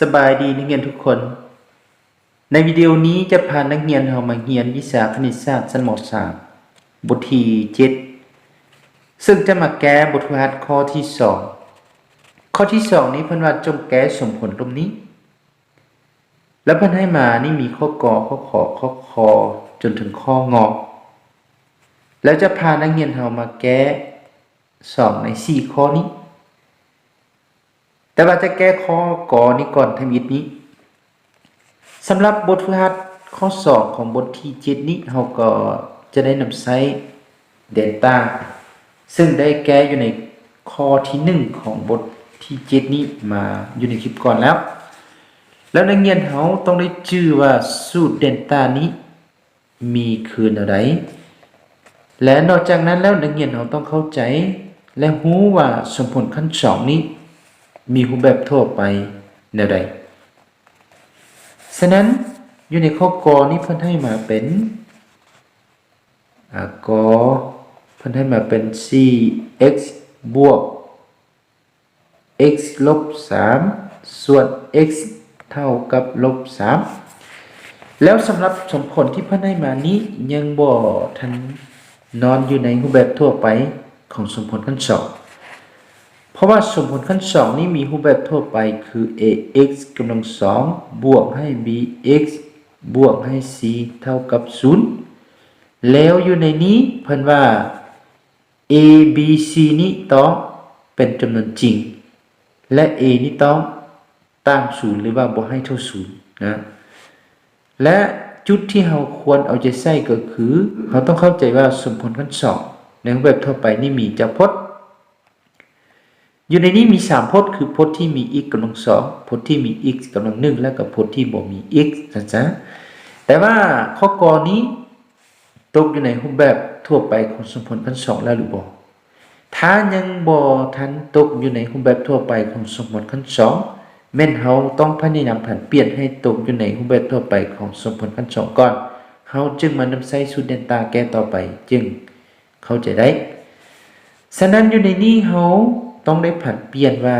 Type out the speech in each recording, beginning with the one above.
ສະບາຍດີນັກຮຽນທຸກຄົນ. ໃນວິດີໂອນີ້ຈະພານັກຮຽນເຮົາມາຮຽນວິຊາຄະນິດສາດຊັ້ນ ມ.ສາມ ບົດທີເຈັດ ເຊິ່ງຈະມາແກ້ບົດຝຶກຫັດຂໍ້ທີສອງ. ຂໍ້ທີສອງນີ້ເພິ່ນວ່າຈົ່ງແກ້ສົມຜົນລົບນີ້ ແລ້ວເພິ່ນໃຫ້ມານີ້ມີຂໍ້ ກ, ຂໍ້ ຂ, ຂໍ້ ຄ ຈົນເຖິງຂໍ້ ງ. ແລ້ວຈະພານັກຮຽນເຮົາມາແກ້ສອງໃນສີ່ຂໍ້ນີ້. ແຕ່ວ່າຈະແກ້ຂໍ້ ກ ນີ້ກ່ອນທຳອິດນີ້. ສຳລັບບົດຝຶກຫັດຂໍ້ສອງຂອງບົດທີເຈັດນີ້ ເຮົາກໍຈະໄດ້ນຳໃຊ້ເດນຕາ ເຊິ່ງໄດ້ແກ້ຢູ່ໃນຂໍ້ທີໜຶ່ງຂອງບົດທີເຈັດນີ້ມາຢູ່ໃນຄລິບກ່ອນແລ້ວ. ແລ້ວນັກຮຽນເຮົາຕ້ອງໄດ້ຈື່ວ່າສູດເດນຕານີ້ ມີຄືແນວໃດ ແລະ ນອກຈາກນັ້ນແລ້ວ ນັກຮຽນເຮົາຕ້ອງເຂົ້າໃຈ ແລະ ຮູ້ວ່າສົມຜົນຂັ້ນສອງນີ້ມີຮູບແບບທົ່ວໄປແນວໃດ. ສະນັ້ນ ຢູ່ໃນຂໍ້ ກ ນີ້ເພິ່ນໃຫ້ມາເປັນ ອາ ກ ເພິ່ນໃຫ້ມາເປັນ ສີ່ເອັກ ບວກ x ລົບສາມ ສ່ວນ x ເທົ່າກັບລົບສາມ. ແລ້ວສຳລັບສົມຜົນທີ່ເພິ່ນໃຫ້ມານີ້ ຍັງບໍ່ທັນນອນຢູ່ໃນຮູບແບບທົ່ວໄປຂອງສົມຜົນຂັ້ນສອງ ເພາະວ່າສົມຜົນຂັ້ນສອງນີ້ມີຮູບແບບທົ່ວໄປຄື ax ກຳລັງສອງ ບວກໃຫ້ bx ບວກໃຫ້ c ເທົ່າກັບສູນ. ແລ້ວຢູ່ໃນນີ້ເພິ່ນວ່າ a b c ນີ້ຕ້ອງເປັນຈຳນວນຈິງ ແລະ a ນີ້ຕ້ອງຕ່າງສູນ ຫຼືວ່າບໍ່ໃຫ້ເທົ່າສູນນະ. ແລະ ຈຸດທີ່ເຮົາຄວນເອົາໃຈໃສ່ກໍຄື ເຮົາຕ້ອງເຂົ້າໃຈວ່າສົມຜົນຂັ້ນສອງໃນຮູບແບບທົ່ວໄປນີ້ມີຈັກພົດ. ຢູ່ໃນນີ້ມີສາມພົດ ຄືພົດທີ່ມີ x ກຳລັງສອງ, ພົດທີ່ມີ x ກຳລັງໜຶ່ງ ແລະ ກໍພົດທີ່ບໍ່ມີ x ນະຈະ. ແຕ່ວ່າຂໍ້ ກ ນີ້ຕົກຢູ່ໃນຮູບແບບທົ່ວໄປຂອງສົມຜົນຂັ້ນສອງແລ້ວຫຼືບໍ່? ຖ້າຍັງບໍ່ທັນຕົກຢູ່ໃນຮູບແບບທົ່ວໄປຂອງສົມຜົນຂັ້ນສອງ ແມ່ນເຮົາຕ້ອງພະຍາຍາມຜັນປ່ຽນໃຫ້ຕົກຢູ່ໃນຮູບແບບທົ່ວໄປຂອງສົມຜົນຂັ້ນສອງກ່ອນ ເຮົາຈຶ່ງມານຳໃຊ້ສູດເດນຕາແກ້ຕໍ່ໄປ ຈຶ່ງເຂົ້າໃຈໄດ້. ສະນັ້ນ ຢູ່ໃນນີ້ເຮົາຕ້ອງໄດ້ຜັນປ່ຽນວ່າ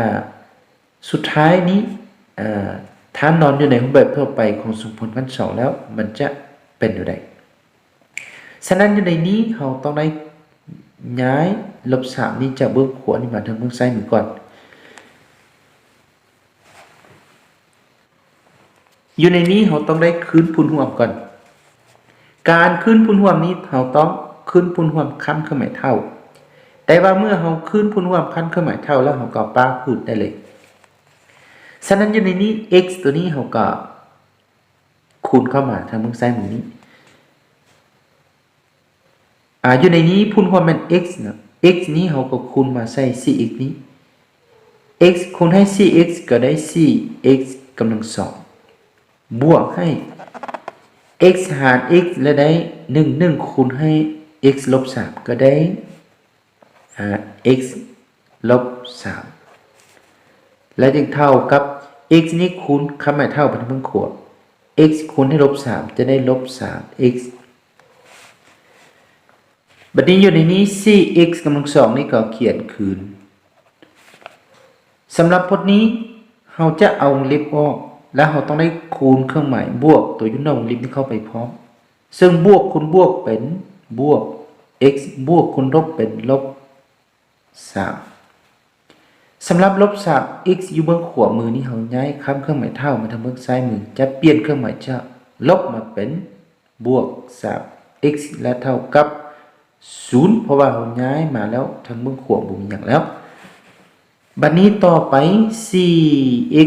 ສຸດທ້າຍນີ້ ເອີ ຖ້ານອນຢູ່ໃນຮູບແບບທົ່ວໄປຂອງສົມຜົນຂັ້ນສອງແລ້ວ ມັນຈະເປັນແນວໃດ? ສະນັ້ນ ຢູ່ໃນນີ້ເຮົາຕ້ອງໄດ້ຍ້າຍລົບສາມນີ້ຈາກເບື້ອງຂວານີ້ມາທາງເບື້ອງຊ້າຍມືກ່ອນ. ຢູ່ໃນນີ້ເຮົາຕ້ອງໄດ້ຄືນພູນຮ່ວມກ່ອນ. ການຄືນພູນຮ່ວມນີ້ເຮົາຕ້ອງຄືນພູນຮ່ວມຂ້າມເຄື່ອງໝາຍເທົ່າ. ແຕ່ວ່າເມື່ອເຮົາຄືນພູນຮ່ວມຂ້າມເຄື່ອງໝາຍເທົ່າແລ້ວ ເຮົາກໍປະຄູນໄດ້ເລີຍ. ສະນັ້ນ ຢູ່ໃນນີ້ x ຕົວນີ້ເຮົາກໍຄູນເຂົ້າມາທາງເບື້ອງຊ້າຍມືນີ້. ອາ ຢູ່ໃນນີ້ພູນຮ່ວມແມ່ນ x ນະ, x ນີ້ເຮົາກໍຄູນມາໃສ່ສີ່ x ນີ້. x ຄູນໃຫ້ສີ່ x ກໍໄດ້ສີ່ x ກຳລັງສອງ ບວກໃຫ້ x ຫານ x ແລະ ໄດ້ໜຶ່ງ ໜຶ່ງຄູນໃຫ້ x ລົບສາມ ກໍໄດ້ ອາ x ລົບສາມ ແລະ ຈຶ່ງເທົ່າກັບ x ນີ້ຄູນຄຳໝາຍເທົ່າໄປທາງເບື້ອງຂວາ x ຄູນໃຫ້ລົບສາມ ຈະໄດ້ລົບສາມ x. ບັດນີ້ຢູ່ໃນນີ້ ສີ່ x ກຳລັງສອງນີ້ກໍຂຽນຄືນ. ສຳລັບພົດນີ້ ເຮົາຈະເອົາວົງເລັບອອກ ແລະ ເຮົາຕ້ອງໄດ້ຄູນເຄື່ອງໝາຍບວກຕົວຢູ່ນອກວົງເລັບນີ້ເຂົ້າໄປພ້ອມ. ເຊິ່ງບວກຄູນບວກເປັນບວກ x ບວກຄູນລົບເປັນລົບສາມ. ສຳລັບລົບສາມ x ຢູ່ເບື້ອງຂວາມືນີ້ ເຮົາຍ້າຍຂ້າມເຄື່ອງໝາຍເທົ່າມາທາງເບື້ອງຊ້າຍມື ຈະປ່ຽນເຄື່ອງໝາຍຈາກລົບມາເປັນບວກສາມ x ແລະ ເທົ່າກັບສູນ ເພາະວ່າເຮົາຍ້າຍມາແລ້ວທາງເບື້ອງຂວາບໍ່ມີຫຍັງແລ້ວ. ບັດນີ້ຕໍ່ໄປ ສີ່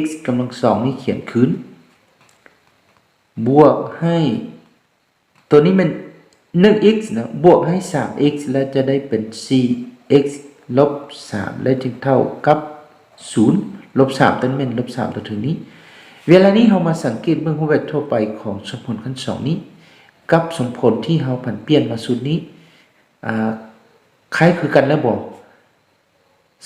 x ກຳລັງສອງນີ້ຂຽນຄືນ ບວກໃຫ້ ຕົວນີ້ແມ່ນໜຶ່ງ x ນະ ບວກໃຫ້ສາມ x ແລ້ວຈະໄດ້ເປັນສີ່ x ລົບສາມ ແລ້ວຈຶ່ງເທົ່າກັບສູນ. ລົບສາມ ຕົວນີ້ແມ່ນລົບສາມຕົວເທິງນີ້. ເວລານີ້ເຮົາມາສັງເກດເບິ່ງຮູບແບບທົ່ວໄປຂອງສົມຜົນຂັ້ນສອງນີ້ ກັບສົມຜົນທີ່ເຮົາຜັນປ່ຽນມາຊຸດນີ້ ອາ ຄ້າຍຄືກັນແລ້ວບໍ່?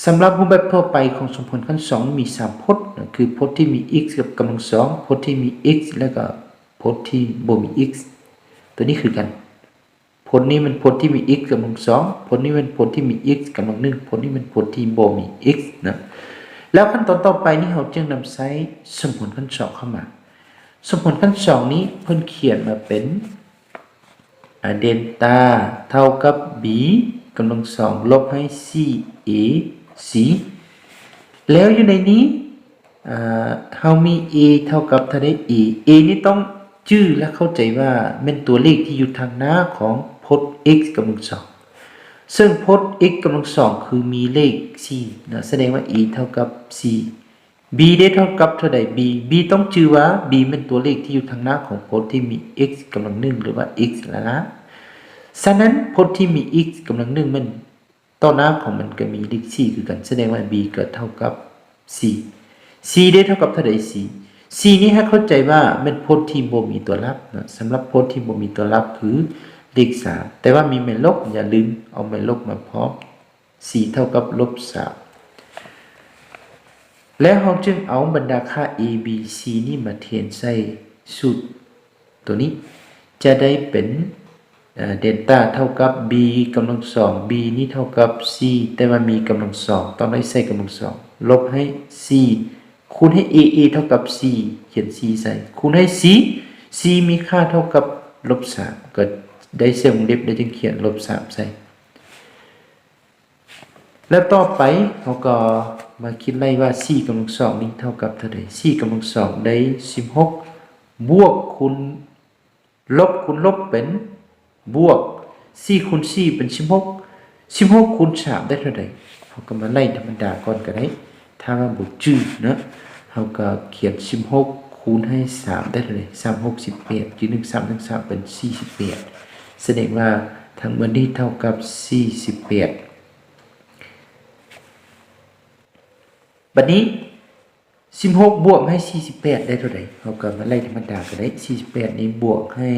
ສຳລັບຮູບແບບທົ່ວໄປຂອງສົມຜົນຂັ້ນສອງມີສາມພົດ ຄືພົດທີ່ມີ x ກັບກຳລັງສອງ, ພົດທີ່ມີ x ແລະ ກໍພົດທີ່ບໍ່ມີ x. ຕົວນີ້ຄືກັນ. ພົດນີ້ແມ່ນພົດທີ່ມີ x ກຳລັງສອງ, ພົດນີ້ແມ່ນພົດທີ່ມີ x ກຳລັງໜຶ່ງ, ພົດນີ້ແມ່ນພົດທີ່ບໍ່ມີ x ນະ. ແລ້ວຂັ້ນຕອນຕໍ່ໄປນີ້ເຮົາຈຶ່ງນຳໃຊ້ສົມຜົນຂັ້ນສອງເຂົ້າມາ. ສົມຜົນຂັ້ນສອງນີ້ເພິ່ນຂຽນມາເປັນ ອາ ເດນຕາເທົ່າກັບ b ກຳລັງສອງລົບໃຫ້ສີ່ a c ແລ້ວຢູ່ໃນນີ້ ອາ ເຮົາມີ a ເທົ່າກັບເທົ່າໃດ? a a ນີ້ຕ້ອງຈື່ ແລະ ເຂົ້າໃຈວ່າແມ່ນຕົວເລກທີ່ຢູ່ທາງໜ້າຂອງພົດ x ກຳລັງສອງ ເຊິ່ງພົດ x ກຳລັງສອງຄືມີເລກສີ່ເນາະ ສະແດງວ່າ a ເທົ່າກັບສີ່ b ໄດ້ເທົ່າກັບເທົ່າໃດ? b b ຕ້ອງຈື່ວ່າ b ແມ່ນຕົວເລກທີ່ຢູ່ທາງໜ້າຂອງພົດທີ່ມີ x ກຳລັງໜຶ່ງ ຫຼືວ່າ x ລ້ານໆ. ສະນັ້ນ ພົດທີ່ມີ x ກຳລັງໜຶ່ງ ແມ່ນຕໍ່ໜ້າຂອງມັນກໍມີເລກສີ່ຄືກັນ ສະແດງວ່າ b ກໍເທົ່າກັບສີ່ c ໄດ້ເທົ່າກັບເທົ່າໃດ? c c ນີ້ໃຫ້ເຂົ້າໃຈວ່າແມ່ນພົດທີ່ບໍ່ມີຕົວລັບເນາະ ສຳລັບພົດທີ່ບໍ່ມີຕົວລັບຄືເລກສາມ ແຕ່ວ່າມີໝາຍລົບ ຢ່າລືມເອົາໝາຍລົບມາພ້ອມ c ເທົ່າກັບລົບສາມ ແລ້ວເຮົາຈຶ່ງເອົາບັນດາຄ່າ a b c ນີ້ມາແທນໃສ່ສູດຕົວນີ້ ຈະໄດ້ເປັນ ເອີ ເດນຕາເທົ່າກັບ b ກຳລັງສອງ b ນີ້ເທົ່າກັບສີ່ ແຕ່ວ່າມີກຳລັງສອງ ຕ້ອງໄດ້ໃສ່ກຳລັງສອງ ລົບໃຫ້ສີ່ ຄູນໃຫ້ a a ເທົ່າກັບສີ່ ຂຽນສີ່ໃສ່ ຄູນໃຫ້ c c ມີຄ່າເທົ່າກັບລົບສາມ ກໍໄດ້ໃສ່ວົງເລັບ ແລ້ວຈຶ່ງຂຽນລົບສາມໃສ່. ແລ້ວຕໍ່ໄປເຮົາກໍມາຄິດໄລ່ວ່າສີ່ກຳລັງສອງນີ້ເທົ່າກັບເທົ່າໃດ? ສີ່ກຳລັງສອງໄດ້ສິບຫົກ ບວກຄູນ ລົບຄູນລົບເປັນບວກ ສີ່ຄູນສີ່ເປັນສິບຫົກ ສິບຫົກຄູນສາມໄດ້ເທົ່າໃດ? ເຮົາກໍມາໄລ່ທຳມະດາກ່ອນກໍໄດ້ ຖ້າວ່າບໍ່ຈື່ເນາະ ເຮົາກໍຂຽນສິບຫົກຄູນໃຫ້ສາມໄດ້ເທົ່າໃດ? ສາມຫົກສິບແປດ ຈື່ໜຶ່ງສາມໜຶ່ງສາມເປັນສີ່ສິບແປດ ສະແດງວ່າທັງໝົດນີ້ເທົ່າກັບສີ່ສິບແປດ. ບັດນີ້ ສິບຫົກບວກໃຫ້ສີ່ສິບແປດໄດ້ເທົ່າໃດ? ເຮົາກໍມາໄລ່ທຳມະດາກໍໄດ້ ສີ່ສິບແປດນີ້ບວກໃຫ້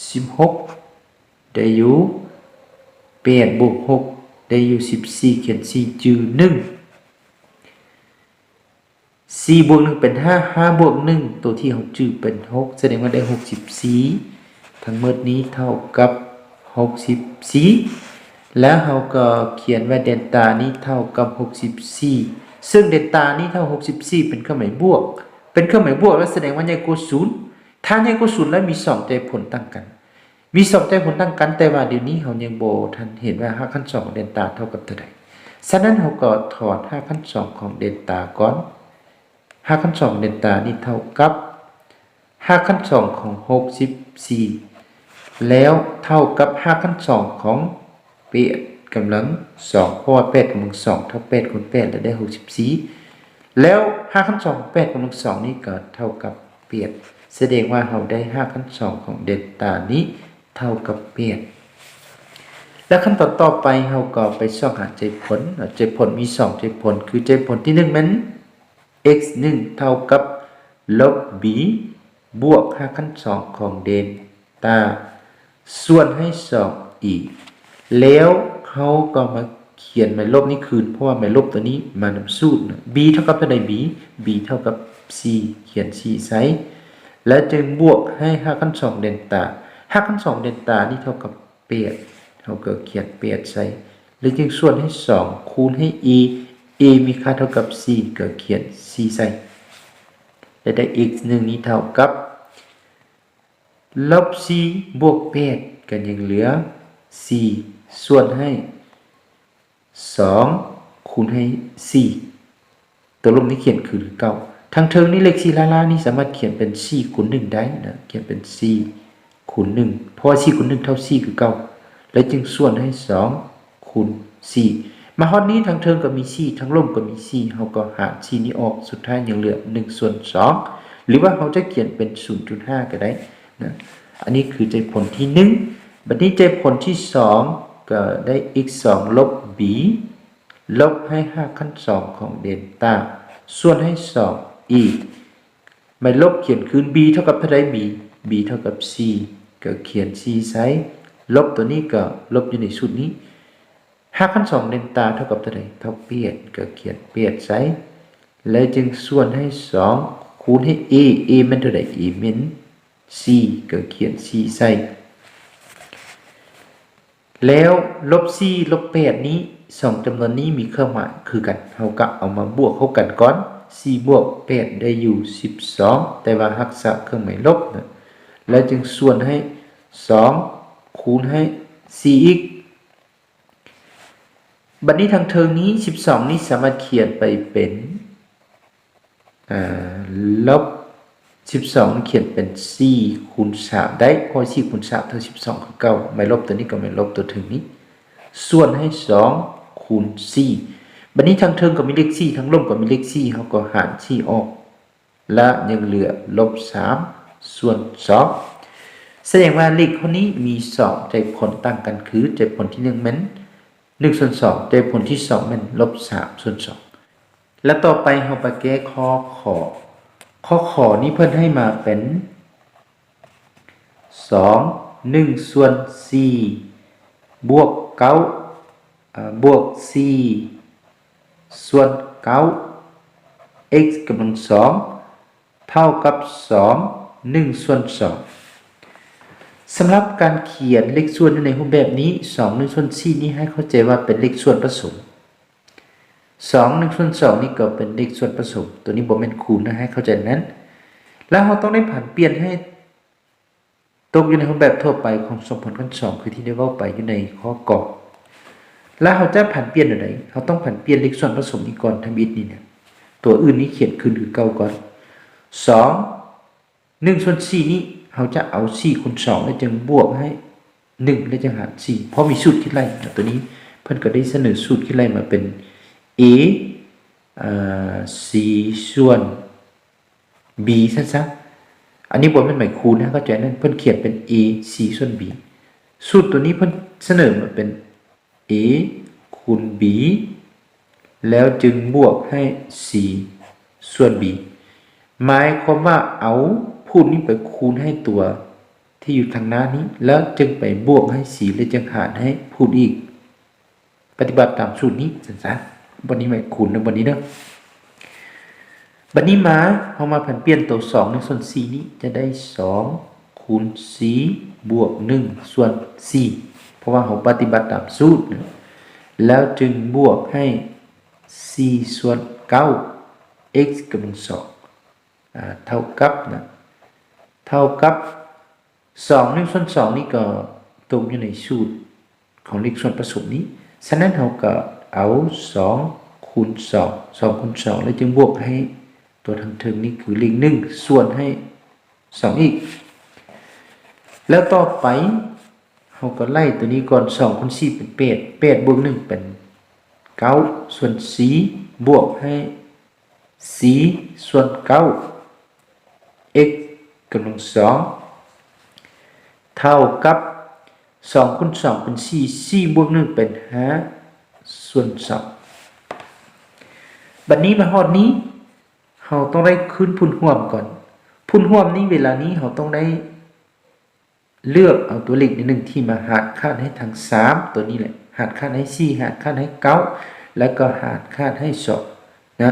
ສິບຫົກໄດ້ຢູ່ແປດ ບວກຫົກໄດ້ຢູ່ສິບສີ່ ຂຽນສີ່ຈື່ໜຶ່ງ ສີ່ບວກໜຶ່ງເປັນຫ້າ ຫ້າບວກໜຶ່ງ ໂຕທີ່ເຮົາຈື່ເປັນຫົກ ສະແດງວ່າໄດ້ຫົກສິບສີ່ ທັງໝົດນີ້ເທົ່າກັບຫົກສິບສີ່ ແລ້ວເຮົາກໍຂຽນວ່າເດນຕານີ້ເທົ່າກັບຫົກສິບສີ່ ເຊິ່ງເດນຕານີ້ເທົ່າຫົກສິບສີ່ ເປັນເຄື່ອງໝາຍບວກ ເປັນເຄື່ອງໝາຍບວກແລ້ວສະແດງວ່າໃຫຍ່ກວ່າສູນ ຖ້າໃຫຍ່ກວ່າສູນແລ້ວມີສອງໃຈຜົນຕ່າງກັນ ມີສອງໃຈຜົນຕ່າງກັນ ແຕ່ວ່າດຽວນີ້ເຮົາຍັງບໍ່ທັນເຫັນວ່າຮາກຂັ້ນສອງຂອງເດນຕາເທົ່າກັບເທົ່າໃດ. ສະນັ້ນເຮົາກໍຖອນຮາກຂັ້ນສອງຂອງເດນຕາກ່ອນ. ຮາກຂັ້ນສອງເດນຕານີ້ເທົ່າກັບຮາກຂັ້ນສອງຂອງຫົກສິບສີ່ ແລ້ວເທົ່າກັບຮາກຂັ້ນສອງຂອງແປດກຳລັງສອງ ເພາະວ່າແປດກຳລັງສອງເທົ່າແປດຄູນແປດ ແລ້ວໄດ້ຫົກສິບສີ່ ແລ້ວຮາກຂັ້ນສອງຂອງແປດກຳລັງສອງນີ້ກໍເທົ່າກັບແປດ ສະແດງວ່າເຮົາໄດ້ຮາກຂັ້ນສອງຂອງເດນຕານີ້ເທົ່າກັບແປດ ແລະ ຂັ້ນຕອນຕໍ່ໄປເຮົາກໍໄປຊອກຫາໃຈຜົນເນາະ ໃຈຜົນມີສອງໃຈຜົນ ຄືໃຈຜົນທີໜຶ່ງແມ່ນ x ໜຶ່ງເທົ່າກັບລົບ b ບວກຮາກຂັ້ນສອງຂອງເດນຕາ ສ່ວນໃຫ້ສອງອີກ ແລ້ວເຮົາກໍມາຂຽນໝາຍລົບນີ້ຄືນ ເພາະວ່າໝາຍລົບຕົວນີ້ມານຳສູດເນາະ b ເທົ່າກັບເທົ່າໃດ b b ເທົ່າກັບສີ່ ຂຽນສີ່ໃສ່ ແລ້ວຈຶ່ງບວກໃຫ້ຮາກຂັ້ນສອງເດນຕາ ຮາກຂັ້ນສອງເດນຕານີ້ເທົ່າກັບແປດ ເຮົາກໍຂຽນແປດໃສ່ ແລ້ວຈຶ່ງສ່ວນໃຫ້ສອງ ຄູນໃຫ້ a a ມີຄ່າເທົ່າກັບສີ່ ກໍຂຽນສີ່ໃສ່ ແລ້ວໄດ້ x ໜຶ່ງນີ້ເທົ່າກັບ ລົບສີ່ບວກແປດກໍຍັງເຫຼືອສີ່ ສ່ວນໃຫ້ສອງ ຄູນໃຫ້ສີ່ ຕົວລົບນີ້ຂຽນຄືເກົ່າ ທາງເທິງນີ້ເລກສີ່ລ້າໆນີ້ສາມາດຂຽນເປັນສີ່ຄູນໜຶ່ງໄດ້ນະ ຂຽນເປັນສີ່ຄູນໜຶ່ງ ເພາະວ່າສີ່ຄູນໜຶ່ງເທົ່າສີ່ຄືເກົ່າ ແລ້ວຈຶ່ງສ່ວນໃຫ້ສອງ ຄູນສີ່ ມາຮອດນີ້ທາງເທິງກໍມີສີ່ ທາງລຸ່ມກໍມີສີ່ ເຮົາກໍຫານສີ່ນີ້ອອກ ສຸດທ້າຍຍັງເຫຼືອໜຶ່ງສ່ວນສອງ ຫຼືວ່າເຮົາຈະຂຽນເປັນສູນຈຸດຫ້າກໍໄດ້ນະ ອັນນີ້ຄືໃຈຜົນທີໜຶ່ງ ບັດນີ້ໃຈຜົນທີສອງ ກໍໄດ້ x ສອງລົບ b ລົບໃຫ້ຮາກຂັ້ນສອງຂອງເດນຕາ ສ່ວນໃຫ້ສອງອີກ ໝາຍລົບຂຽນຄືນ b ເທົ່າກັບເທົ່າໃດ b b ເທົ່າກັບສີ່ ກໍຂຽນສີ່ໃສ່ ລົບຕົວນີ້ກໍລົບຢູ່ໃນຊຸດນີ້ ຮາກຂັ້ນສອງເດນຕາເທົ່າກັບເທົ່າໃດ ເທົ່າແປດ ກໍຂຽນແປດໃສ່ ແລ້ວຈຶ່ງສ່ວນໃຫ້ສອງ ຄູນໃຫ້ a a ແມ່ນເທົ່າໃດ a ແມ່ນສີ່ ກໍຂຽນສີ່ໃສ່ ແລ້ວລົບສີ່ລົບແປດນີ້ ສອງຈຳນວນນີ້ມີເຄື່ອງໝາຍຄືກັນ ເຮົາກະເອົາມາບວກເຂົ້າກັນກ່ອນ. ສີ່ບວກແປດໄດ້ຢູ່ສິບສອງ ແຕ່ວ່າຮັກສາເຄື່ອງໝາຍລົບນະ ແລ້ວຈຶ່ງສ່ວນໃຫ້ສອງ ຄູນໃຫ້ສີ່ອີກ. ບັດນີ້ທາງເທິງນີ້ ສິບສອງນີ້ສາມາດຂຽນໄປເປັນ ອາ ລົບສິບສອງ ຂຽນເປັນສີ່ຄູນສາມໄດ້ ເພາະວ່າສີ່ຄູນສາມເທົ່າສິບສອງຄືເກົ່າ. ໝາຍລົບຕົວນີ້ກໍໝາຍລົບຕົວເທິງນີ້ ສ່ວນໃຫ້ສອງຄູນສີ່. ບັດນີ້ທາງເທິງກໍມີເລກສີ່ ທາງລຸ່ມກໍມີເລກສີ່ ເຮົາກໍຫານສີ່ອອກ ແລະ ຍັງເຫຼືອລົບສາມສ່ວນສອງ. ສະແດງວ່າເລກຂໍ້ນີ້ມີສອງໃຈຜົນຕ່າງກັນ ຄືໃຈຜົນທີໜຶ່ງແມ່ນໜຶ່ງສ່ວນສອງ ໃຈຜົນທີສອງແມ່ນລົບສາມສ່ວນສອງ. ແລະ ຕໍ່ໄປເຮົາໄປແກ້ຂໍ້ ຂໍ້ ຂໍ້ ຂໍ້ນີ້ເພິ່ນໃຫ້ມາເປັນ ສອງ ໜຶ່ງສ່ວນສີ່ ບວກເກົ້າ ອາ ບວກສີ່ສ່ວນເກົ້າ x ກຳລັງສອງ ເທົ່າກັບສອງ ໜຶ່ງສ່ວນສອງ. ສຳລັບການຂຽນເລກສ່ວນຢູ່ໃນຮູບແບບນີ້ ສອງ ໜຶ່ງສ່ວນສີ່ນີ້ ໃຫ້ເຂົ້າໃຈວ່າເປັນເລກສ່ວນປະສົມ. ສອງ ໜຶ່ງສ່ວນສອງນີ້ກໍເປັນເລກສ່ວນປະສົມ ຕົວນີ້ບໍ່ແມ່ນຄູນນະ ໃຫ້ເຂົ້າໃຈນັ້ນ. ແລ້ວເຮົາຕ້ອງໄດ້ຜັນປ່ຽນໃຫ້ຕົກຢູ່ໃນຮູບແບບທົ່ວໄປຂອງສົມຜົນຂັ້ນສອງ ຄືທີ່ໄດ້ເວົ້າໄປຢູ່ໃນຂໍ້ ກ. ແລ້ວເຮົາຈະຜັນປ່ຽນແນວໃດ? ເຮົາຕ້ອງຜັນປ່ຽນເລກສ່ວນປະສົມນີ້ກ່ອນ ທຳອິດນີ້ນະ ຕົວອື່ນນີ້ຂຽນຄືນຄືເກົ່າກ່ອນ. ສອງ ໜຶ່ງສ່ວນສີ່ນີ້ ເຮົາຈະເອົາສີ່ຄູນສອງ ແລ້ວຈຶ່ງບວກໃຫ້ໜຶ່ງ ແລ້ວຈຶ່ງຫານສີ່ ເພາະມີສູດຄິດໄລ່. ຕົວນີ້ເພິ່ນກໍໄດ້ສະເໜີສູດຄິດໄລ່ມາເປັນ a ອາ c ສ່ວນ b ຊັ້ນຊະ. ອັນນີ້ບໍ່ແມ່ນໝາຍຄູນນະ ເຂົ້າໃຈນັ້ນ ເພິ່ນຂຽນເປັນ a c ສ່ວນ b. ສູດຕົວນີ້ເພິ່ນສະເໜີມາເປັນ a ຄູນ b ແລ້ວຈຶ່ງບວກໃຫ້ c ສ່ວນ b. ໝາຍຄວາມວ່າເອົາພູດນີ້ໄປຄູນໃຫ້ຕົວທີ່ຢູ່ທາງໜ້ານີ້ ແລ້ວຈຶ່ງໄປບວກໃຫ້ c ແລ້ວຈຶ່ງຫານໃຫ້ພູດອີກ. ປະຕິບັດຕາມສູດນີ້ຊັ້ນຊະ. ບ່ອນນີ້ໝາຍຄູນເດີ ບ່ອນນີ້ເດີ. ບັດນີ້ມາ ເຮົາມາຜັນປ່ຽນໂຕສອງ ໜຶ່ງສ່ວນສີ່ນີ້ ຈະໄດ້ສອງຄູນສີ່ບວກໜຶ່ງສ່ວນສີ່ ເພາະວ່າເຮົາປະຕິບັດຕາມສູດນະ ແລ້ວຈຶ່ງບວກໃຫ້ສີ່ສ່ວນເກົ້າ x ກຳລັງສອງ ອາ ເທົ່າກັບນະ ເທົ່າກັບ ສອງ ໜຶ່ງສ່ວນສອງນີ້ກໍຕົກຢູ່ໃນສູດຂອງເລກສ່ວນປະສົມນີ້. ສະນັ້ນເຮົາກໍເອົາສອງຄູນສອງ ສອງຄູນສອງ ແລ້ວຈຶ່ງບວກໃຫ້ຕົວທາງເທິງນີ້ຄືເລກໜຶ່ງ ສ່ວນໃຫ້ສອງອີກ. ແລ້ວຕໍ່ໄປເຮົາກໍໄລ່ຕົວນີ້ກ່ອນ ສອງຄູນສີ່ເປັນແປດ ແປດບວກໜຶ່ງເປັນເກົ້າ ສ່ວນສີ່ ບວກໃຫ້ສີ່ສ່ວນເກົ້າ x ກຳລັງສອງ ເທົ່າກັບ ສອງຄູນສອງເປັນສີ່ ສີ່ບວກໜຶ່ງເປັນຫ້າສ່ວນສອງ. ບັດນີ້ມາຮອດນີ້ ເຮົາຕ້ອງໄດ້ຄືນພູນຮ່ວມກ່ອນ. ພູນຮ່ວມນີ້ ເວລານີ້ເຮົາຕ້ອງໄດ້ເລືອກເອົາຕົວເລກໃນໜຶ່ງທີ່ມາຫານຄານໃຫ້ທັງສາມຕົວນີ້ແຫຼະ ຫານຄານໃຫ້ສີ່ ຫານຄານໃຫ້ເກົ້າ ແລ້ວກໍຫານຄານໃຫ້ສອງນະ.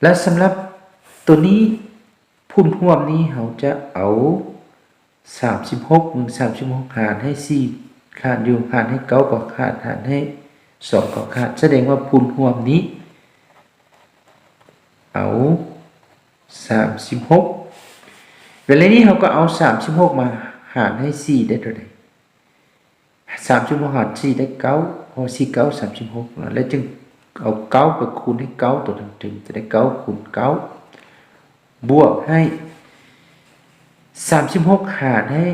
ແລະ ສຳລັບຕົວນີ້ ພູນຮ່ວມນີ້ເຮົາຈະເອົາ ສາມສິບຫົກ ມີສາມສິບຫົກຫານໃຫ້ສີ່ຂາດຢູ່ ຫານໃຫ້ເກົ້າກໍຂາດ ຫານໃຫ້ສອງກໍຂາດ ສະແດງວ່າພູນຮ່ວມນີ້ເອົາສາມສິບຫົກ. ເວລານີ້ເຮົາກໍເອົາສາມສິບຫົກມາຫານໃຫ້ສີ່ໄດ້ເທົ່າໃດ? ສາມສິບຫົກຫານສີ່ໄດ້ເກົ້າ ເພາະວ່າສີ່ເກົ້າສາມສິບຫົກ ແລ້ວຈຶ່ງເອົາເກົ້າໄປຄູນໃຫ້ເກົ້າຕົວເທິງ ຈະໄດ້ເກົ້າຄູນເກົ້າ ບວກໃຫ້ສາມສິບຫົກຫານໃຫ້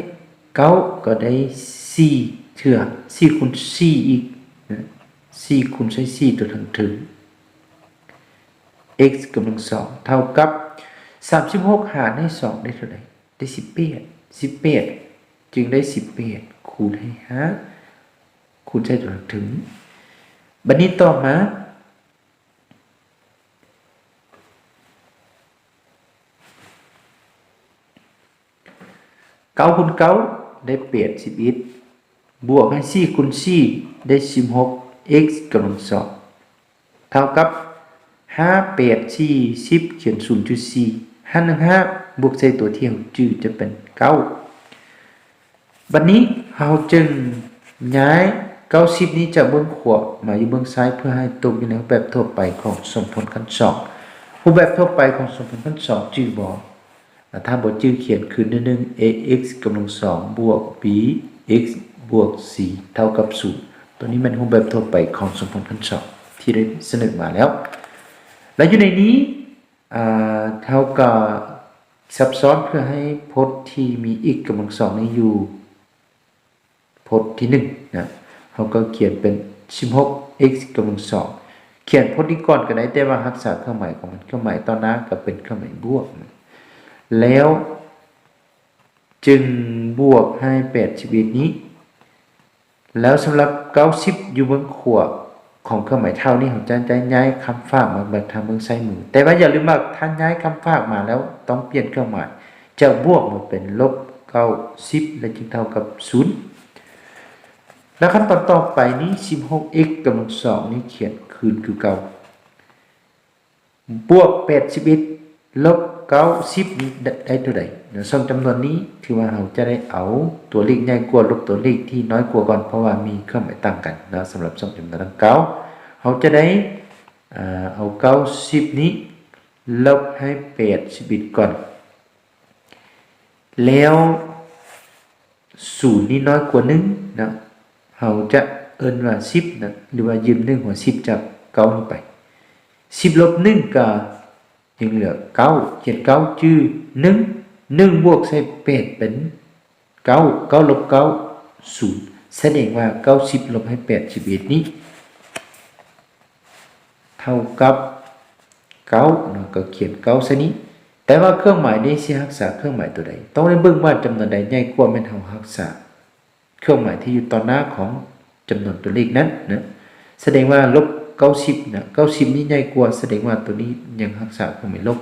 ເກົ້າ ກໍໄດ້ສີ່ເທື່ອ ສີ່ຄູນສີ່ອີກນະ ສີ່ຄູນໃສ່ສີ່ຕົວເທິງ x ກຳລັງສອງ ເທົ່າກັບສາມສິບຫົກຫານໃຫ້ສອງໄດ້ເທົ່າໃດ? ໄດ້ສິບແປດ ສິບແປດ ຈຶ່ງໄດ້ສິບແປດຄູນໃຫ້ຫ້າ ຄູນໃສ່ຕົວເທິງ. ບັດນີ້ຕໍ່ມາ ເກົ້າຄູນເກົ້າໄດ້ແປດສິບເອັດ ບວກໃຫ້ສີ່ຄູນສີ່ໄດ້ສິບຫົກ x ກຳລັງສອງ ເທົ່າກັບ ຫ້າແປດສີ່ສິບ ຂຽນສູນຈຸດສີ່ ຫານໜຶ່ງຫ້າ ບວກໃສ່ຕົວທີ່ເຮົາຈື່ຈະເປັນເກົ້າ. ບັດນີ້ເຮົາຈຶ່ງຍ້າຍ ເກົ້າສິບນີ້ຈະເບື້ອງຂວາມາຢູ່ເບື້ອງຊ້າຍ ເພື່ອໃຫ້ຕົກຢູ່ໃນຮູບແບບທົ່ວໄປຂອງສົມຜົນຂັ້ນສອງ. ຮູບແບບທົ່ວໄປຂອງສົມຜົນຂັ້ນສອງຈື່ບໍ່? ອາ ຖ້າບໍ່ຈື່ຂຽນຄື ໜຶ່ງ ເອເອັກກຳລັງສອງ ບວກ ບີເອັກ ບວກ ຊີ ເທົ່າກັບ ສູນ. ຕົວນີ້ແມ່ນຮູບແບບທົ່ວໄປຂອງສົມຜົນຂັ້ນສອງທີ່ໄດ້ສະເໜີມາແລ້ວ. ແລະ ຢູ່ໃນນີ້ ອາ ເຮົາກໍຊັບຊ້ອນເພື່ອໃຫ້ພົດທີ່ມີ x ກຳລັງສອງນີ້ຢູ່ ພົດທີໜຶ່ງນະ ເຮົາກໍຂຽນເປັນ ສິບຫົກ x ກຳລັງສອງ. ຂຽນພົດນີ້ກ່ອນກໍໄດ້ ແຕ່ວ່າຮັກສາເຄື່ອງໝາຍຂອງມັນ, ເຄື່ອງໝາຍຕໍ່ໜ້າກໍເປັນເຄື່ອງໝາຍບວກ ແລ້ວຈຶ່ງບວກໃຫ້ ແປດສິບເອັດນີ້. ແລ້ວສຳລັບ ເກົ້າສິບ ຢູ່ເບື້ອງຂວາຂອງເຄື່ອງໝາຍເທົ່ານີ້ ເຮົາຈະໄດ້ຍ້າຍຄຳຝາກມາເບິ່ງທາງເບື້ອງຊ້າຍມື. ແຕ່ວ່າຢ່າລືມວ່າ ຖ້າຍ້າຍຄຳຝາກມາແລ້ວ ຕ້ອງປ່ຽນເຄື່ອງໝາຍ ຈາກບວກມາເປັນລົບເກົ້າສິບ ແລະ ຈຶ່ງເທົ່າກັບສູນ. ແລະ ຂັ້ນຕອນຕໍ່ໄປນີ້ ສິບຫົກ x ກຳລັງສອງນີ້ຂຽນຄືນຄືເກົ່າ ບວກ ແປດສິບເອັດ ລົບ ເກົ້າສິບນີ້ໄດ້ ໄດ້ເທົ່າໃດເນາະ? ສອງຈຳນວນນີ້ຖືວ່າເຮົາຈະໄດ້ເອົາຕົວເລກໃຫຍ່ກວ່າລົບຕົວເລກທີ່ນ້ອຍກວ່າກ່ອນ ເພາະວ່າມີເຄື່ອງໝາຍຕ່າງກັນເນາະ. ສຳລັບສອງຈຳນວນດັ່ງກ່າວ ເຮົາຈະໄດ້ ເອີ ເອົາ ເກົ້າສິບນີ້ລົບໃຫ້ ແປດສິບເອັດກ່ອນ ແລ້ວ ສູນນີ້ນ້ອຍກວ່າໜຶ່ງເນາະ ເຮົາຈະເອີ້ນວ່າ ສິບ ນະ ຫຼືວ່າຢືມ ໜຶ່ງຫົວສິບ ຈາກ ເກົ້າ ນີ້ໄປ. ສິບລົບໜຶ່ງ ກໍຍັງເຫຼືອ ເກົ້າ ຂຽນ ເກົ້າ ຈື່ ໜຶ່ງ ໜຶ່ງບວກໃສ່ ແປດ ເປັນ ເກົ້າ ເກົ້າລົບເກົ້າ ສູນ. ສະແດງວ່າ ເກົ້າສິບລົບໃຫ້ ແປດສິບເອັດນີ້ ເທົ່າກັບ ເກົ້າເນາະ ກໍຂຽນ ເກົ້າ ໃສ່ນີ້. ແຕ່ວ່າເຄື່ອງໝາຍນີ້ຊິຮັກສາເຄື່ອງໝາຍຕົວໃດ? ຕ້ອງໄດ້ເບິ່ງວ່າຈຳນວນໃດໃຫຍ່ກວ່າ ແມ່ນເຮົາຮັກສາເຄື່ອງໝາຍທີ່ຢູ່ຕໍ່ໜ້າຂອງຈຳນວນຕົວເລກນັ້ນເນາະ. ສະແດງວ່າ ລົບເກົ້າສິບນະ ເກົ້າສິບນີ້ໃຫຍ່ກວ່າ ສະແດງວ່າຕົວນີ້ຍັງຮັກສາເຄື່ອງໝາຍລົບ.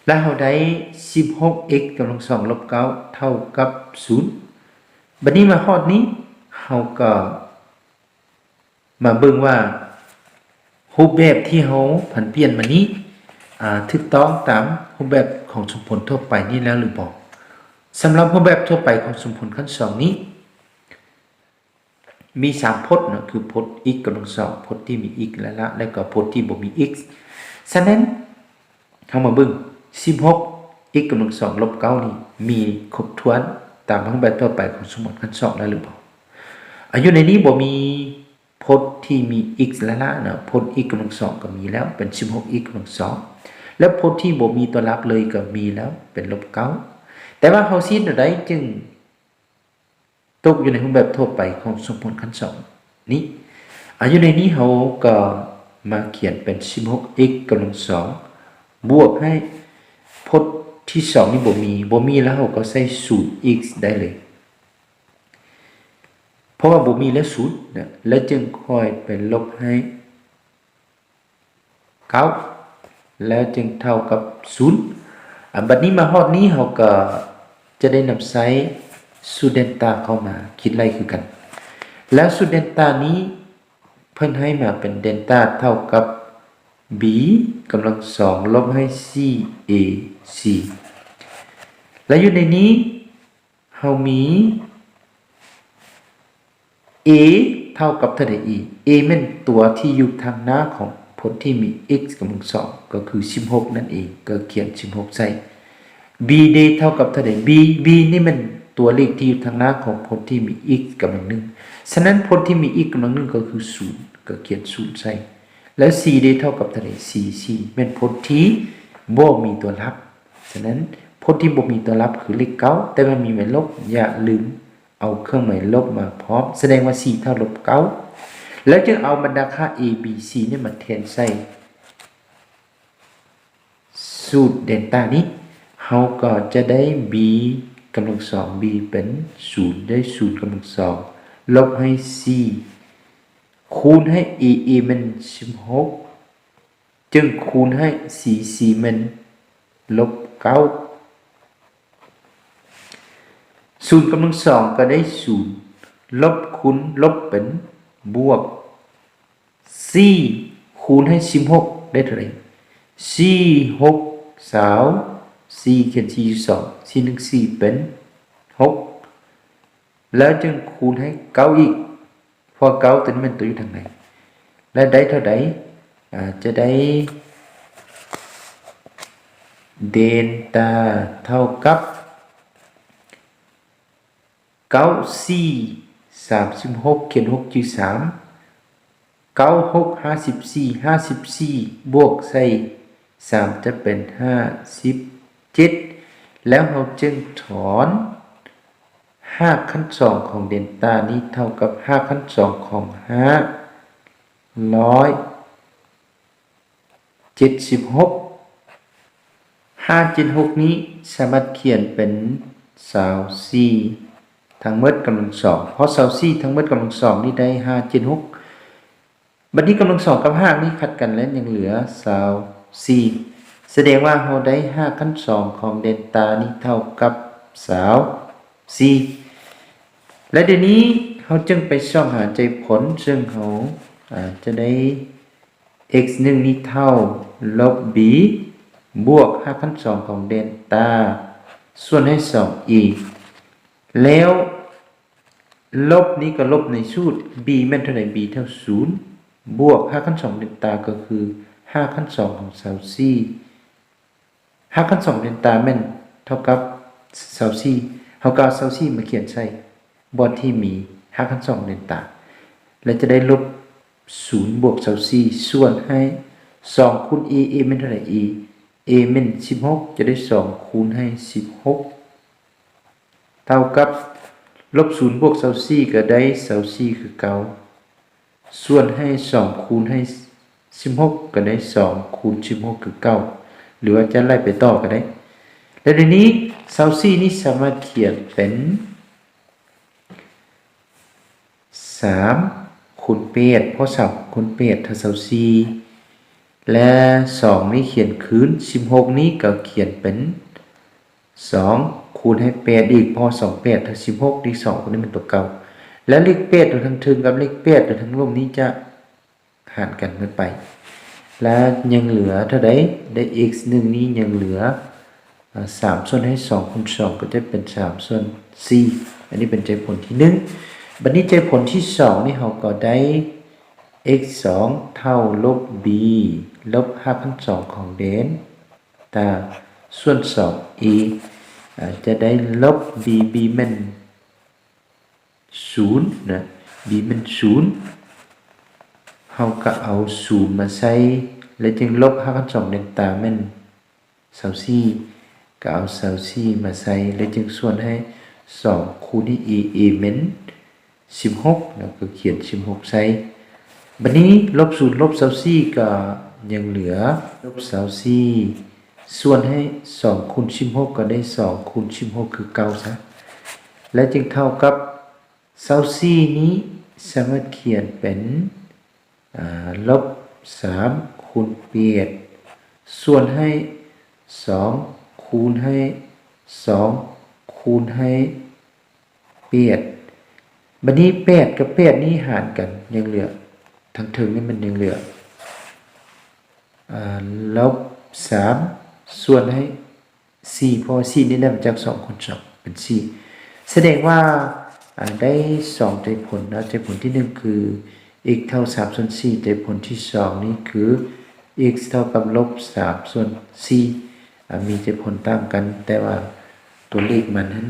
ແລ້ວເຮົາໄດ້ ສິບຫົກ x ກຳລັງສອງ ລົບ ເກົ້າ ເທົ່າກັບ ສູນ. ບັດນີ້ມາຮອດນີ້ ເຮົາກໍມາເບິ່ງວ່າ ຮູບແບບທີ່ເຮົາຜັນປ່ຽນມານີ້ ອາ ຖືກຕ້ອງຕາມຮູບແບບຂອງສົມຜົນທົ່ວໄປນີ້ແລ້ວຫຼືບໍ່? ສຳລັບຮູບແບບທົ່ວໄປຂອງສົມຜົນຂັ້ນສອງນີ້ ມີສາມພົດເນາະ ຄືພົດ x ກຳລັງສອງ ພົດທີ່ມີ x ລະລະ ແລະ ກໍພົດທີ່ບໍ່ມີ x. ສະນັ້ນ ເຮົາມາເບິ່ງ ສິບຫົກ x ກຳລັງສອງ ລົບ ເກົ້ານີ້ ມີຄົບຖ້ວນຕາມຮູບແບບທົ່ວໄປຂອງສົມຜົນຂັ້ນສອງແລ້ວຫຼືບໍ່? ອາ ຢູ່ໃນນີ້ບໍ່ມີພົດທີ່ມີ x ລະລະເນາະ, ພົດ x ກຳລັງສອງກໍມີແລ້ວ ເປັນ ສິບຫົກ x ກຳລັງສອງ ແລະ ພົດທີ່ບໍ່ມີຕົວລັບເລີຍກໍມີແລ້ວ ເປັນ ລົບ ເກົ້າ. ແຕ່ວ່າເຮົາຊິເຮັດແນວໃດຈຶ່ງ ຕົກຢູ່ໃນຮູບແບບທົ່ວໄປຂອງສົມຜົນຂັ້ນສອງນີ້. ອາ ຢູ່ໃນນີ້ເຮົາກໍມາຂຽນເປັນ ສິບຫົກ x ກຳລັງສອງ ບວກໃຫ້ພົດທີສອງນີ້ບໍ່ມີ, ບໍ່ມີແລ້ວເຮົາກໍໃສ່ ສູນ x ໄດ້ເລີຍ ເພາະວ່າບໍ່ມີແລ້ວ ສູນນະ, ແລ້ວຈຶ່ງຄ່ອຍໄປລົບໃຫ້ ເກົ້າ ແລ້ວຈຶ່ງເທົ່າກັບ ສູນ. ອາ ບັດນີ້ມາຮອດນີ້ ເຮົາກໍຈະໄດ້ນຳໃຊ້ສູດເດນຕາເຂົ້າມາຄິດໄລ່ຄືກັນ. ແລ້ວສູດເດນຕານີ້ ເພິ່ນໃຫ້ມາເປັນເດນຕາເທົ່າກັບ b ກຳລັງສອງ ລົບໃຫ້ ສີ່ ac ແລ້ວຢູ່ໃນນີ້ ເຮົາມີ a ເທົ່າກັບເທົ່າໃດອີກ? a ແມ່ນຕົວທີ່ຢູ່ທາງໜ້າຂອງພົດທີ່ມີ x ກຳລັງສອງ ກໍຄື ສິບຫົກ ນັ້ນເອງ, ກໍຂຽນ ສິບຫົກ ໃສ່. b ເດເທົ່າກັບເທົ່າໃດ? b b ນີ້ແມ່ນຕົວເລກທີ່ຢູ່ທາງໜ້າຂອງພົດທີ່ມີ x ກຳລັງໜຶ່ງ, ສະນັ້ນ ພົດທີ່ມີ x ກຳລັງໜຶ່ງ ກໍຄື ສູນ ກໍຂຽນ ສູນ ໃສ່. ແລ້ວ c ເດເທົ່າກັບເທົ່າໃດ? c c ແມ່ນພົດທີ່ບໍ່ມີຕົວລັບ, ສະນັ້ນ ພົດທີ່ບໍ່ມີຕົວລັບຄືເລກ ເກົ້າ ແຕ່ວ່າມີໝາຍລົບ, ຢ່າລືມ ເອົາເຄື່ອງໝາຍລົບມາພ້ອມ, ສະແດງວ່າ c ເທົ່າລົບ ເກົ້າ. ແລ້ວຈຶ່ງເອົາບັນດາຄ່າ a b c ນີ້ມາແທນໃສ່ສູດເດນຕານີ້, ເຮົາກໍຈະໄດ້ b ກຳລັງສອງ b ເປັນ ສູນ ໄດ້ ສູນ ກຳລັງສອງ ລົບໃຫ້ ສີ່ ຄູນໃຫ້ a a ແມ່ນ ສິບຫົກ ຈຶ່ງຄູນໃຫ້ c c ແມ່ນ ລົບ ເກົ້າ. ສູນ ກຳລັງສອງ ກໍໄດ້ ສູນ ລົບ ຄູນ ລົບ ເປັນ ບວກ. ສີ່ ຄູນໃຫ້ ສິບຫົກ ໄດ້ເທົ່າໃດ? ສີ່ ຫົກ ຊາວ ສີ່ ຂຽນ ສີ່ ຢູ່ສອງ ສີ່ ໜຶ່ງ ສີ່ ເປັນ ຫົກ ແລ້ວຈຶ່ງຄູນໃຫ້ເກົ້າອີກ ເພາະເກົ້າຕົວນີ້ແມ່ນຕົວຢູ່ທາງໃນ ແລະ ໄດ້ເທົ່າໃດ? ອາ ຈະໄດ້ເດນຕາເທົ່າກັບ ເກົ້າສີ່ສາມສິບຫົກ ຂຽນຫົກຈື່ສາມ ເກົ້າຫົກຫ້າສິບສີ່ ຫ້າສິບສີ່ບວກໃສ່ສາມຈະເປັນຫ້າສິບເຈັດ ແລ້ວເຮົາຈຶ່ງຖອນຮາກຂັ້ນສອງຂອງເດນຕານີ້ເທົ່າກັບຮາກຂັ້ນສອງຂອງຮາກຮ້ອຍ ເຈັດສິບຫົກ ຫ້າເຈັດຫົກນີ້ສາມາດຂຽນເປັນຊາວສີ່ທັງໝົດກຳລັງສອງ ເພາະຊາວສີ່ທັງໝົດກຳລັງສອງນີ້ໄດ້ຫ້າເຈັດຫົກ ບັດນີ້ກຳລັງສອງກັບຮາກນີ້ຂັດກັນແລ້ວຍັງເຫຼືອຊາວສີ່ ສະແດງວ່າເຮົາໄດ້ຮາກຂັ້ນສອງຂອງເດນຕານີ້ເທົ່າກັບຊາວສີ່ ແລະ ດຽວນີ້ເຮົາຈຶ່ງໄປຊອກຫາໃຈຜົນ ເຊິ່ງເຮົາ ອາ ຈະໄດ້ x ໜຶ່ງນີ້ເທົ່າລົບ b ບວກຮາກຂັ້ນສອງຂອງເດນຕາ ສ່ວນໃຫ້ສອງ e ແລ້ວລົບນີ້ກໍລົບໃນສູດ b ແມ່ນເທົ່າໃດ? b ເທົ່າສູນ ບວກຮາກຂັ້ນສອງເດນຕາກໍຄືຮາກຂັ້ນສອງຂອງຊາວສີ່ ຮາກຂັ້ນສອງເດນຕາແມ່ນເທົ່າກັບຊາວສີ່ ເຮົາກໍເອົາຊາວສີ່ມາຂຽນໃສ່ບ່ອນທີ່ມີຮາກຂັ້ນສອງເດນຕາ ແລະ ຈະໄດ້ລົບສູນບວກຊາວສີ່ ສ່ວນໃຫ້ສອງຄູນ e e ແມ່ນເທົ່າໃດ? e e ແມ່ນສິບຫົກ ຈະໄດ້ສອງຄູນໃຫ້ສິບຫົກ ເທົ່າກັບລົບສູນບວກຊາວສີ່ ກໍໄດ້ຊາວສີ່ຄືເກົ່າ ສ່ວນໃຫ້ສອງຄູນໃຫ້ສິບຫົກ ກໍໄດ້ສອງຄູນສິບຫົກຄືເກົ່າ ຫຼືວ່າຈະໄລ່ໄປຕໍ່ກໍໄດ້ ແລະ ດຽວນີ້ຊາວສີ່ນີ້ສາມາດຂຽນເປັນສາມຄູນແປດ ເພາະສາມຄູນແປດເທົ່າຊາວສີ່ ແລະ ສອງນີ້ຂຽນຄືນ ສິບຫົກນີ້ກໍຂຽນເປັນ ສອງຄູນໃຫ້ແປດອີກ ເພາະສອງແປດເທົ່າສິບຫົກ ເລກສອງຕົວນີ້ແມ່ນຕົວເກົ່າ ແລ້ວເລກແປດຕົວທາງເທິງກັບເລກແປດຕົວທາງລຸ່ມນີ້ຈະຫານກັນໝົດໄປ ແລະ ຍັງເຫຼືອເທົ່າໃດ? ໄດ້ x ໜຶ່ງນີ້ຍັງເຫຼືອ ອາ ສາມສ່ວນໃຫ້ສອງຄູນສອງ ກໍຈະເປັນສາມສ່ວນສີ່ ອັນນີ້ເປັນໃຈຜົນທີໜຶ່ງ ບັດນີ້ໃຈຜົນທີສອງນີ້ເຮົາກໍໄດ້ x ສອງເທົ່າລົບ b ລົບຮາກຂັ້ນສອງຂອງເດນ ຕາ ສ່ວນສອງ e ອາ ຈະໄດ້ລົບ b b ແມ່ນສູນນະ b ແມ່ນສູນ ເຮົາກະເອົາສູນມາໃສ່ ແລ້ວຈຶ່ງລົບຮາກຂັ້ນສອງເດນຕາແມ່ນຊາວສີ່ ກະເອົາຊາວສີ່ມາໃສ່ ແລ້ວຈຶ່ງສ່ວນໃຫ້ສອງຄູນໃຫ້ e e ແມ່ນ ສິບຫົກ ແລ້ວກໍຂຽນສິບຫົກໃສ່ ບັດນີ້ລົບສູນລົບຊາວສີ່ກໍຍັງເຫຼືອລົບຊາວສີ່ ສ່ວນໃຫ້ສອງຄູນສິບຫົກ ກໍໄດ້ສອງຄູນສິບຫົກຄືເກົ່າຊະ ແລະ ຈຶ່ງເທົ່າກັບຊາວສີ່ນີ້ສາມາດຂຽນເປັນ ອາ ລົບສາມຄູນແປດ ສ່ວນໃຫ້ສອງຄູນໃຫ້ສອງຄູນໃຫ້ ແປດ ບັດນີ້ແປດກັບແປດນີ້ຫານກັນ ຍັງເຫຼືອ ທາງເທິງນີ້ມັນຍັງເຫຼືອ ອາ ລົບສາມ ສ່ວນໃຫ້ສີ່ ເພາະວ່າສີ່ນີ້ໄດ້ມາຈາກສອງຄູນສອງເປັນສີ່ ສະແດງວ່າ ອາ ໄດ້ສອງໃຈຜົນເນາະ ໃຈຜົນທີໜຶ່ງຄື x ເທົ່າສາມສ່ວນສີ່ ໃຈຜົນທີສອງນີ້ຄື x ເທົ່າກັບລົບສາມສ່ວນສີ່ ອາ ມີໃຈຜົນຕ່າງກັນ ແຕ່ວ່າຕົວເລກມັນຫັ້ນ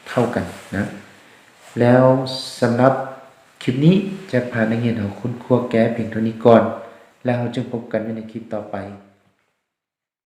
ເທົ່າກັນນະ ແລ້ວສຳລັບຄລິບນີ້ຈະພານັກຮຽນເຮົາຄົ້ນຄວ້າແກ້ພຽງເທົ່ານີ້ກ່ອນ ແລ້ວເຮົາຈຶ່ງພົບກັນໃນຄລິບຕໍ່ໄປ.